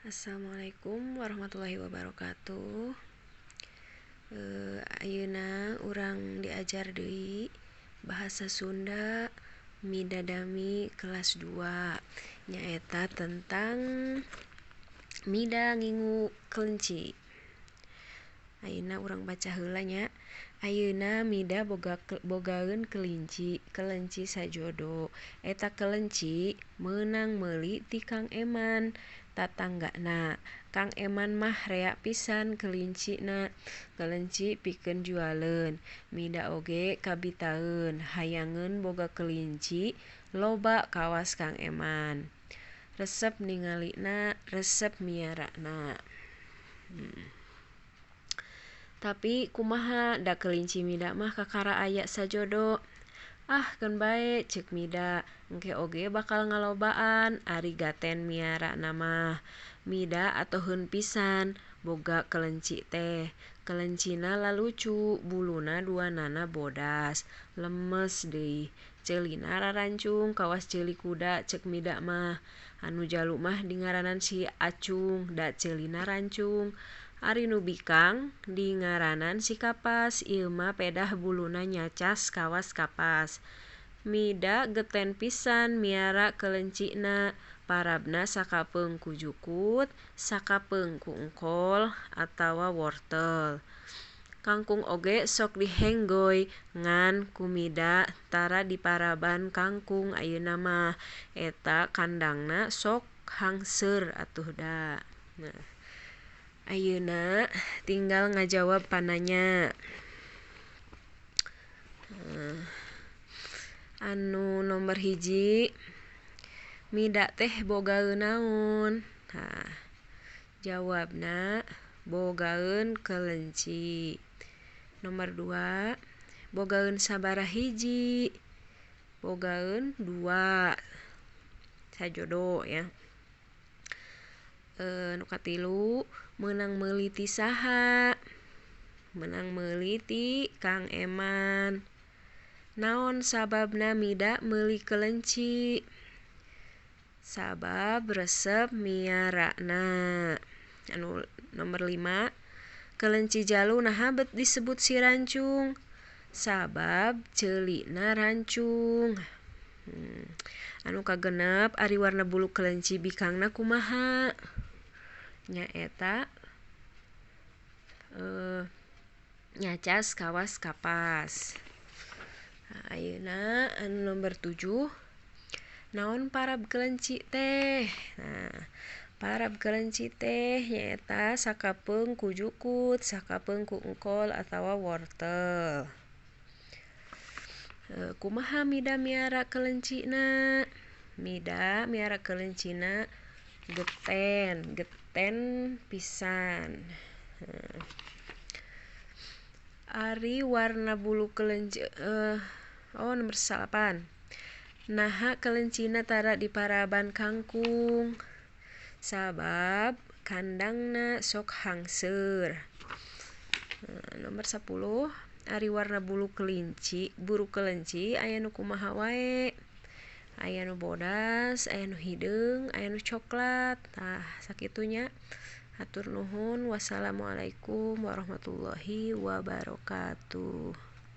Assalamualaikum warahmatullahi wabarakatuh. Ayeuna urang diajar deui bahasa Sunda Midadami kelas 2 nyaeta tentang Mida ngingu kelenci. Ayeuna urang baca heula nya. Ayeuna Mida bogaeun kelinci, kelenci sajodo. Eta kelenci meunang meuli ti Kang Eman tatanggana. Kang Eman mah rea pisan kelincina, kelenci pikeun jualeun. Mida oge kabitaeun hayangeun boga kelinci loba kawas Kang Eman. Resep ningalina, resep miarana. Tapi kumaha da kelinci Mida mah kakara aya sajodo. Ah keun bae ceuk Mida, engke oge bakal ngalobaan ari gaten miarana mah. Mida atoheun pisan boga kelenci teh. Kelencina lalucu, buluna duanana bodas, lemes deui. Ceulina rarancung kawas ceuli kuda ceuk Mida mah. Anu jalu mah dingaranan si Acung, da ceulina rancung. Ari nu bikang dingaranan si Kapas, ieu mah pedah buluna nyacas kawas kapas. Mida geten pisan miara kelencina, parabna sakapeung ku jukut, sakapeung ku engkol atawa wortel. Kangkung oge sok dihenggoy ngan ku Mida tara diparaban kangkung ayeuna mah. Eta kandangna sok hangseur atuh da. Nah, ayeuna tinggal ngajawab pananya. Anu nomor 1, Mida teh bogaeun naon? Nah, jawabna bogaeun kelenci. Nomor 2, bogaeun sabaraha hiji? Bogaeun 2 sajodo ya. Nu katilu, meunang meuli ti saha? Meunang meuli ti Kang Eman. Naon sababna Mida meuli kelenci? Sabab resep miarana. Anu nomor 5, kelenci jalu naha bet disebut si rancung? Sabab ceulina rancung. Anu kagenep, ari warna bulu kelenci bikangna kumaha? Nyaeta nyacas kawas kapas. Nah, ayeuna anu nomor 7, naon parab kelenci teh? Nah, parab kelenci teh nyaeta sakapeung ku jukut, sakapeung ku engkol atawa wortel. Kumaha Mida miara kelencina? Mida miara kelencina geten, geten pisan. Ari warna bulu kelenci nomor 8. Naha kelencina tara diparaban kangkung? Sabab kandangna sok hangseur. Nomor 10, ari warna bulu kelinci, buru kelenci aya nu kumaha wae? Aya nu bodas, aya nu hideung, aya nu coklat. Tah, sakitunya. Hatur nuhun. Wassalamualaikum warahmatullahi wabarakatuh.